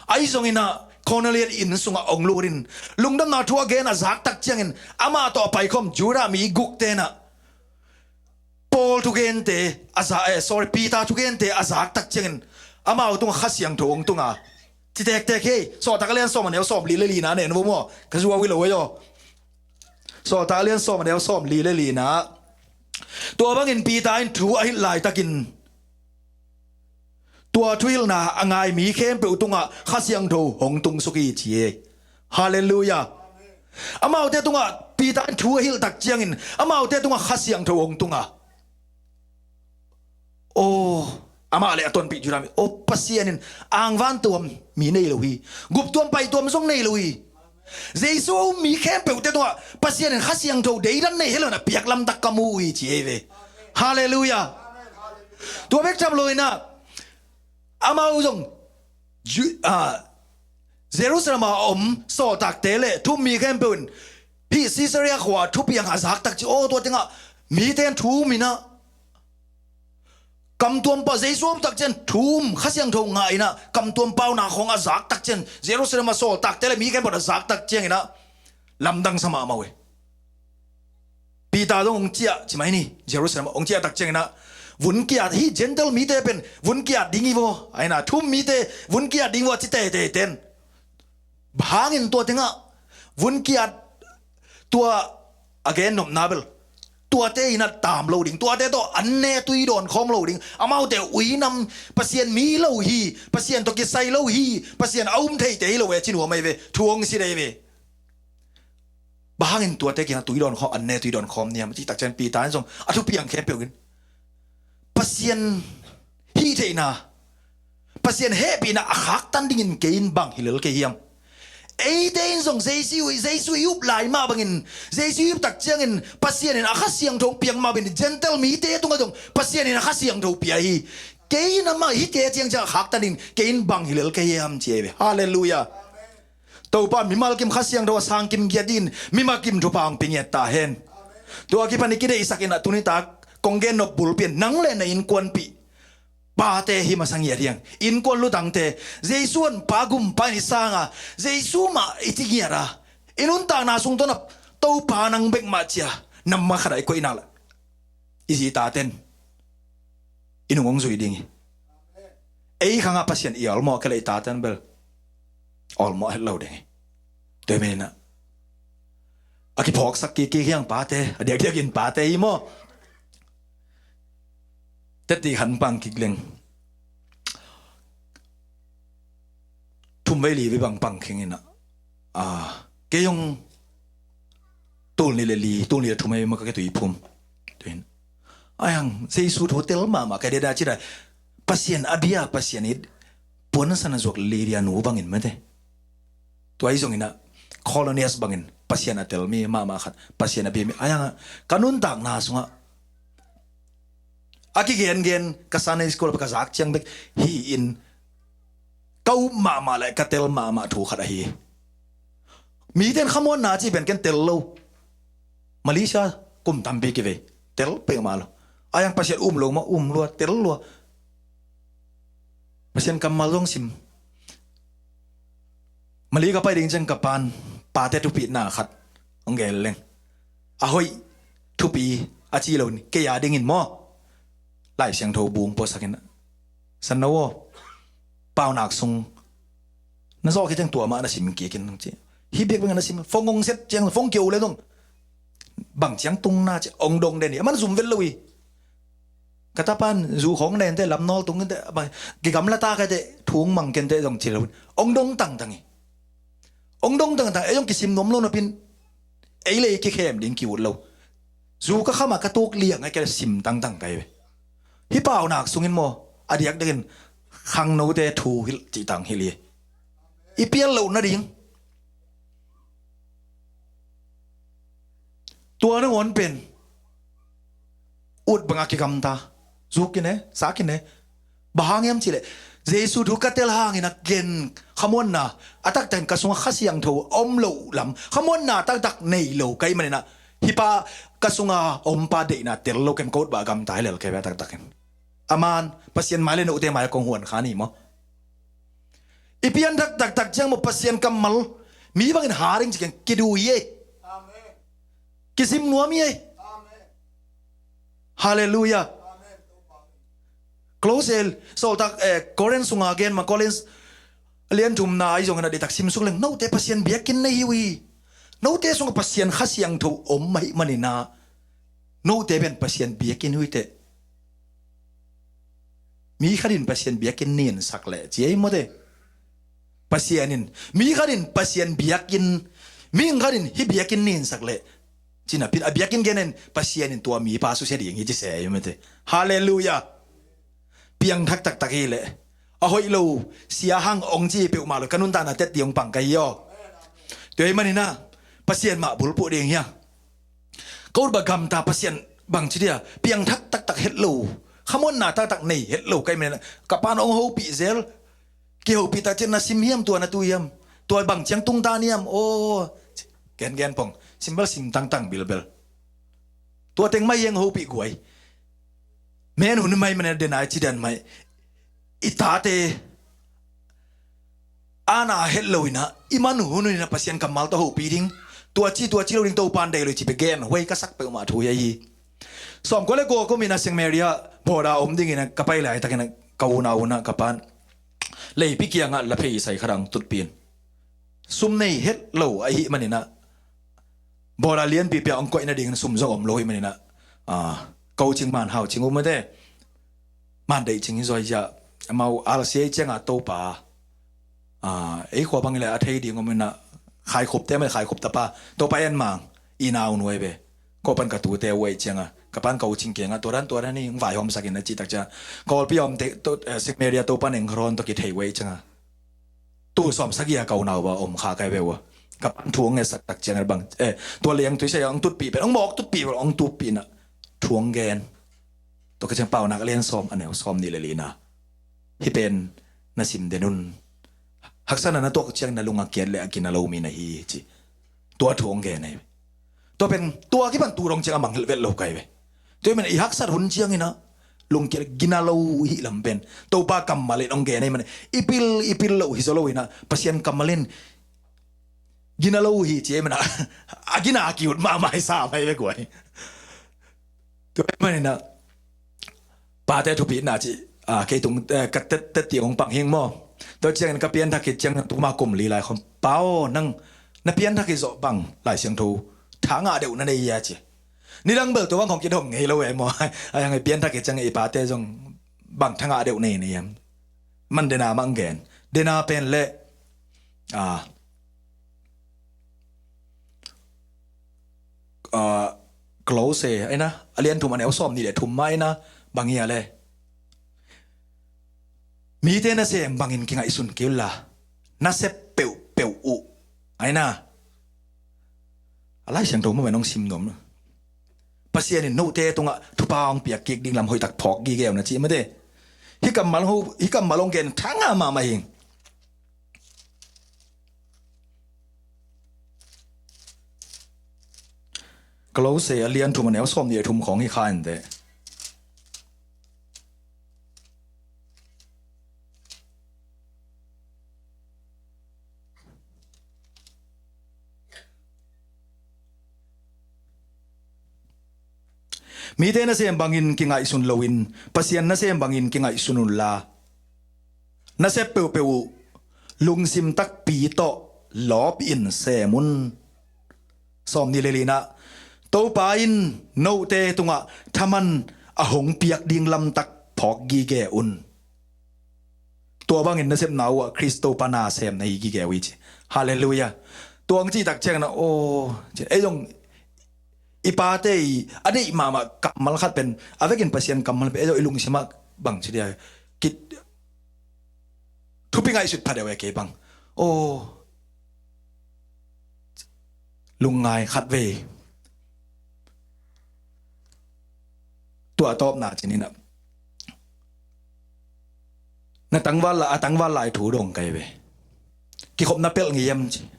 Ahi zongin ah Cornelius inn sungah hong lut in lungdamna thu a gen a zak tak ciangin amah tawh a paikhawm Judah mi gukte in ah Paul thugente a za, eh, sorry, Peter thugente a zak tak ciangin amau tungah Kha Siangtho hong tung a, ci tektek hi. Sawltak a lian sawm a neu sawmli le lina nen vo maw, ka zuau hi lo ei aw. Sawltak a lian sawm a neu sawmli le lina. Tua bangin Peter in thu a hilh laitakin tua thuhilhna a ngai mi khempeuh tungah Kha Siangtho hong tung suk hi ci hi. Halleluiah. Amaute tungah Peter in thu a hilh tak ciangin amaute tungah Kha Siangtho hong tung a, aw, amah le a tonpih Judah mi, aw, Pasian in angvan tuam mi nei lo hi. Guptuam paituam zong nei lo hi. Jesu a um mi khempeuhte tungah Pasian in Kha Siangtho deidan nei hi lo in a piak lamtak ka mu uh hi ci hi ve. Halleluiah. Tua bek tham lo in ah amau zong Ju-, ah, Jerusalem a om sawltakte le thu-um mi khempeuh in hih Caesarea khua thupiang a zak tak ciang, aw, tua tengah mite in thu-um in ah kamtuam pau, Jesu a um tak ciang thu-um, Kha Siangtho ngah in ah kamtuam pauna khawng a zak tak ciang, Jerusalem a sawltakte le mi khempeuh a zak tak ciangin ah lamdang sa mahmah uh hi. Peter zong hong ciah ci mai ni, Jerusalem hong ciah tak ciangin ah vun ki-at hi, Gentile mite pen vun ki-at ding hi vaw, a hi na, thu-um mite vun ki-at ding vaw ci teitei ten. Bang hangin tua tengah vun ki-at, tua a gen nopna bel tuate in a tam lo ding, tuate tawh an ne tui dawn khawm lo ding, amaute uinam, Pasian mi lo hi, Pasian tawh kisai lo hi, Pasian a um theite hi lo ve ci nuam ahi ve, thu hong si dei ve. Bang hangin tuate kiangah tui dawn khawm, an ne tui dawn khawm niam cih tak ciang Peter in zong a thupiang khempeuh in Pasian hih theihna, Pasian hehpihna a khaktan dingin kei in bang hi lel kei hiam? Eite in zong Jesu, Jesu i up lai mah bangin, Jesu i up tak ciangin Pasian in a Kha Siangtho piak mah bangin Gentile mite tungah zong Pasian in a Kha Siangtho pia hi. Kei in amah hih kei ciang ciang a khaktan dingin kei in bang hi lel kei hiam ci hi ve. Halleluiah. Topa mimal kim Kha Siangtho a sang kim giat in mimal kim thupha hong pia ngiat ta hen. Tua a kipan i kideihsak in a tuni tak kong gen nop bulpi in nang le na innkuanpih pate hi masa ngiat hi hang. Innkuan lutangte Jesu Honpa Gumpa in i sang a, Jesu mah i ci ngiat a, i nuntakna sung tawh na Topa nang bek mah ci a, na mah khat ah i koih nak leh i zi taten i nung hong zui ding hi. Ei khangah Pasian i awlmawh kei leh i taten bel awlmawh het lo ding hi. Tua hi manin ah a kiphawksak kik kik hi hang pate, a diakdiakin pate hi maw? Teti khan pang kik leng thum vei li vei bang pang kheng in ah, ah, kei zong tul nih le li, tul nih le thum vei mah ka kei tui phum. Tua hi in ah, ai hang, Jesu thu tel mahmah ka deda ci dai. Pasian a bia, Pasian it puansan a zuak Lydia nu bangin mate. Tua hi zongin ah Cornelius bangin Pasian a tel mi mahmah khat, Pasian a bia mi, ai hang ah ka nuntakna sungah a kigengen ka Sunday school ka zak ciang bek hi in ka up mahmah le ka tel mahmah thu khat ahi. Mite in khamuanna ci pen ken tel lo. Malaysia kum tampi kivei tel peuhmah lo. Ai hang Pasian um lo mah, um lua, tel lua. Pasian kammal zong sim. Mali ka pai ding ciang ka pa'n pate thupitna khat hong gen leng, a hoih thupi a ci lo in kei a dingin maw, Lai Siangtho bung puasakin, "Sanno aw, Paunak sung na zawh khit ciang tua mah na sim kik in," ci. Hih biakbek na sim, phone hong set ciang, phone kio le zong bang ciang tung na ci hong dong den hi. A man zum vet lo hi. Ka tapa'n zu khawng nen teh, lam nawl tung in teh, bang kigamla ta ka teh, thu hong mang ken teh zong ci lo in hong dong tangtang hi. Hong dong tangtang, ei hong kisim nuam lo napi-in ei le ei kikhem ding ki-ut lo. Zu ka kham a ka tuk liang a ka sim tangtang ka hi ve. Hih Paunak sungin maw, a diakdiakin khangnote thu hilh cih tang hilh hi. I pial loh nading. Tua nangawn pen ut bangah kigamta. Zuk in e, sak in e. Bang hang hiam cih leh, Jesu thu ka tel hangin a gen khamuanna a taktakin ka sungah Kha Siangtho a om loh lam, khamuanna a taktak nei lo ka hih manin ah, hih pa ka sungah a om pa deihna tel lo ken, ka ut bangah gamta hi lel ka hi ve a taktakin. A man, Pasian mai le note mai ah kong huan kha ni maw. I pianthak taktak ciang maw, Pasian kammal mi bangin ha ding ci keng, kidu hi e. Amen. Kisim nuam hi e. Amen. Halleluiah. Amen. Close el, Sawltak, eh, Korin sunga gen mah, Korin a lian thumna ahi zongin a ditak simsuk leng, note Pasian biakinn na hi uh hi. Note sungah Pasian Kha Siangtho om ahih manin ah, note pen Pasian biakinn uh hi teh. Mi khat in Pasian biakinn ninsak leh, ci ei maw te. Pasian in, mi khat in Pasian biakinn, mi khat in hih biakinn ninsak leh, ci napi-in a biakinn gen in Pasian in tua mipa susia ding hi ci se ei maw te. Halleluiah. Piangthak taktak hi leh, a hoih lo, sia hang hong ci peuhmah lo, ka nuntakna tetti hong pang ka hi aw. Tua ahih manin ah, Pasian mah bulphuh ding hi a. Ka ut bangah gamta, Pasian bangci dia, piangthak taktak het lo, khamuanna taktak nei het lo ka hih manin ah, ka pa'n hong hopih zel. Kihopih tak ciang, na sim hiam, tua na tu hiam, tua bang ciang tungta hiam, aw, gengen pong, sim bel sim tangtang bilbel. Tua teng mah hi heng, hopih guai. Men hun mah ahih manin ah, den a i ci den mah hi. I tate a na het lo in ah, i man hun hun in ah Pasian kammal tawh hopih ding. Tua ci, tua ci lo ding, Topa'n deih lo hi ci peuh genhuai ka sak peuhmah thu hi ahi. Sawmkua le kua kum in ah Saint Mary ah border om dingin ah ka pai laitakin ah, ka unau un ah ka pa'n leipi kiangah la phei sai khat ah hong tutpih in, sum nei het lo ahih manin ah, border lianpipi ah hong koih nadingin sum zong om lo ahih manin ah, ah, ko cing man hau cing uh maw te. Man deih cing hi zaw hi a, amau R C A ciangah Topa, ah, ei khua bangin leh a thei ding om in ah, Khaikhup te mah, Khaikhup tapa, Topa en mang, i nau nuai ve. Ko pan ka tute uh ahih ciangah, ka pa'n ko cing kiangah, tua dan, tua dan hi, hong vaihawmsak in a cih tak ciangah, Kawlpi a om te, to, eh, Saint Mary ah Topa'n eng kharon tawh kithei uh ahih ciangah, tu sawmsagih a ka unau bang om kha ka hi ve ua. Ka pa'n thu hong ngetsak tak ciangah bang, eh, tua leng tui sai hong tutpih pen, hong mawk tutpih pen, hong tutpih in ah thu hong gen. Tua ka ciang Paunak a lian sawm, a neu sawmnih le lina. Hih pen na sim den un. Haksatna na tuak ciang na lung a kiat leh a gina lo mi na hi ci. Tua thu hong gen ahi ve. Tua pen, tua kipan tu dong ciang a mang vet lo ka hi ve. Tua ahih manin i haksat hun ciangin ah, lungkiat gina lo hih lam pen Topa kammal in hong gen ahih manin, i pil, i pil lo hi zaw lo in ah, Pasian kammal in gina lo hi ci ahih manin ah, a gina a ki-ut mahmah hi sa mai ve guai. Tua ahih manin ah, pate thupitna ci, ah, kei tung, eh, ka tet, tetti hong pang hing maw. Tua ciangin ka pianthak khit ciang, tuma kum li lai khawng, "Pa aw, nang na pianthak hi zawh bang Lai Siangtho tha ngah deuh na nei hia?" ci. Nidang bel tua bang khawng kidong ngei lo e maw. Ahi hang i pianthak khit ciang i pate zong bang tha ngah deuh nei na hiam. Man dena mah hong gen. Dena pen leh, ah, ah, Kolose, ahi na, a lian thum, a neu sawmnih le thum mah ahi na, bang hi a leh, mite nasem bangin kingaihsun kei unla, nasep peuhpeuh uh, ahi na. A Lai Siangtho mah pen hong sim nuam na. Pasian in note tungah thupha hong piak kik ding lam hoihtak phawk gige un a ci mate. Hih kammal hong, hih kammal hong gen tha ngah mahmah hing. Kolose a lian thum, a neu sawmnih le thum khawng hi kha in teh. Mite nasem bangin kingaihsun loin Pasian nasem bangin kingaihsun unla, nasep peuhpeuh uh lungsim takpi tawh lawpin sem un. Sawm nih le li-na, Topa in note tungah thaman a hong piak ding lamtak phawk gige un. Tua bangin nasepna uhah Khrist Topa nasem na hi gige uh hi ci. Halleluiah. Tua ang cih tak ciangin ah, aw, ci, ei zong i pate i a deih mahmah kammal khat pen, a vekin Pasian kammal pen ei zong i lungsimah bang ci dia, kit thupi ngaihsut pha deuh e kei bang. Aw, lungngai khatvei. Tua a tawpna cin inah, na tangval la, a tangval lai thu dong kai ve. Kikhop na pelh ngei hiam ci.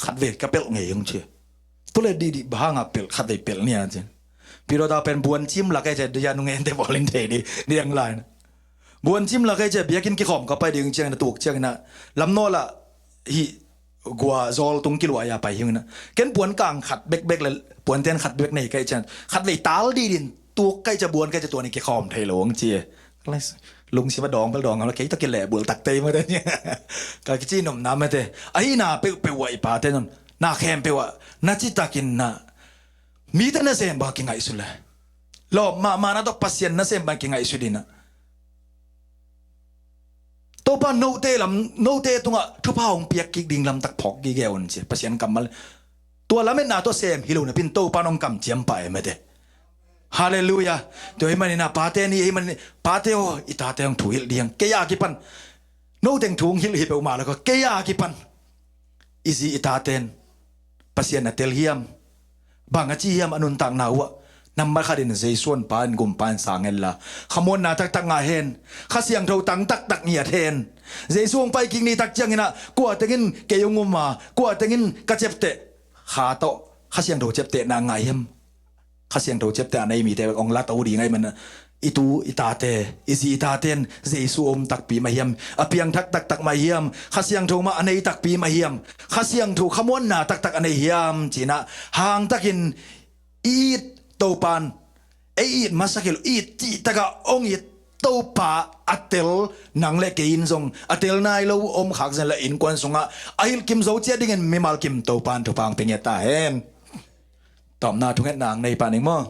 Khatvei ka pelh ngei hong ci. Tule dihdih bang hanga pelh, khatvei pelh nia cin. Pilota pen buancim lak ei ci, dia nung ente bawlin thei di, diang lai na. Buancim lak ei ci, biakinn kikhawm ka pai ding ciangin a tuk ciangin ah, lamnaw lah hih gua zawl tung kiluah a pai hi ung inah, ken puan kang khat bekbek le puanten khat bek nei kai cian, khatvei tal dihdih in tuk kai cia, buan kai cia, tua ni kikhawm thei lo ang ci e. Lungsim a dawng bel dawng a, kei tawh kilehbulh tak tei mate. Ka kici nopna mate. Ahihna peuhpeuh ah i pate nun, na khempeuh ah na citakin na, mite nasem bang kingaihsun le, lawp mahmahna tawh Pasian nasem bang kingaihsun inah, Topa note lam, note tungah thupha hong piak kik ding lamtak phawk gige un ci Pasian kammal. Tua lametna tawh sem hi lo napin Topa in hong kamciam pah e mate. Halleluiah. Tua hi manin ah pate ni, hi manin pate aw, i tate hong thuhilh ding, kei a kipan. Noteng thu hong hilh hi peuhmah lo ka, kei a kipan i zi i taten Pasian a tel hiam? Bang a ci hiam a nuntakna uhah? Nambat khatin Jesu hong Pa in, Gumpa in sang henla, khamuanna taktak ngah hen. Kha Siangtho tang taktak ngiat hen. Jesu hong pai kik ni tak ciangin ah, kua tengin kei hong um a, kua tengin ka ciapteh, Kha tawh Kha Siangtho ciaptehna ngah hiam? Kha Siangtho ciapteh a nei mite bek hong la to ding ahih manin ah, i tu i tate, i zi i taten Jesu a um takpi mah hiam? A piangthak taktak mah hiam? Kha Siangtho mah a nei takpi mah hiam? Kha Siangtho khamuanna taktak a nei hiam? Ci-in ah hangtakin i it Topa in, ei it masak hi lo, i it cihtakah hong it Topa a tel nang le kei in zong a tel nai lo om khak zen la, innkuan sungah a hilhkim zo ciat dingin mimal kim Topa in thupha hong pia ngiat ta hen. Tawpna thungetna ang nei pah ning maw?